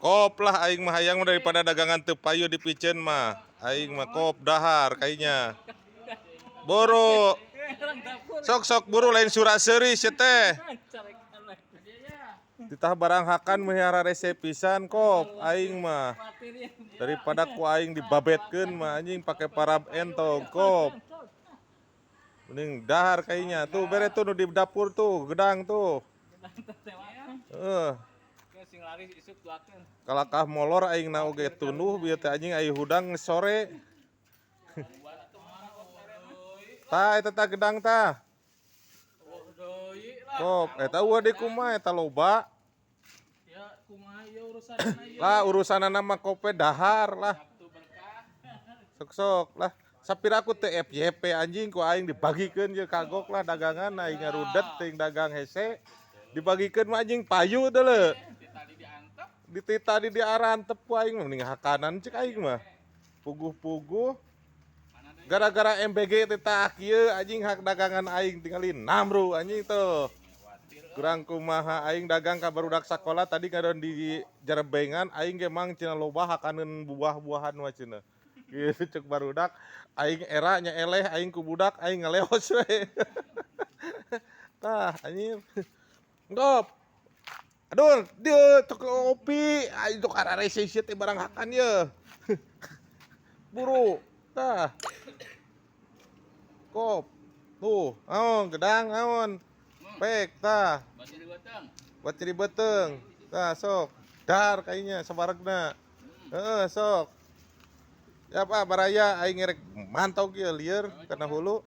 Kop lah, aing mah hayang mah daripada dagangan teu payu dipiceun mah. Aing mah kop dahar kayaknya. Buru. Sok sok buru, lain sura-seuri sia teh. Titah barang hakan mah rese pisan, kop aing mah. Daripada ku aing dibabetkeun mah, anjing, pake parab entog, kop. Mending dahar kayaknya. Tuh bere tuh nu di dapur tuh, gedang tuh. Eh. Sing laris isuk tuakeun. Kalakah molor aing na oge tunduh bieu teh, anjing, aya hudang sore. Tah, eta tah gedang tah. Oh, deui lah. Kop, eta eueuh deui kumaha eta loba. Ya kumaha ieu urusanna ieu? Lah, urusanana mah kope dahar lah. Sabtu berkah. Sok sok lah. Sapira aku teu FYP, anjing, ku aing dibagikeun ye, kagok lah dagangan aing ngarudet teuing dagang hese. Dibagikeun mah, anjing, payu teh le. Di tadi diantep. Di tadi diarantep ku aing mah, mending hakanan cek aing mah. Puguh-puguh Mana deui? Gara-gara MBG teh tah kieu, anjing, hak dagangan aing tinggalin namru, anjing, tuh. Khawatir. Kurang kumaha aing dagang ka barudak sakola tadi ngadon di jerebengan aing ge, "Mang," cenah, "loba hakaneun buah-buahan mah," cenah. Gitu cek barudak aing, era nya eleh aing ku budak aing ngaleos we. Tah, anjing. Ngop. Aduh, dia tok ngopi, aing tok ararese sia teh barang hakan ye. Buru. Tah. Kop. Tuh, naon gedang naon. Pek tah. Baju di beuteung. Buat jadi beuteung. Tah, sok. Dar kayaknya sabaregna. Heeh, sok. Ya Pak, baraya aing ngerek mantau kieu lieur kana hulu.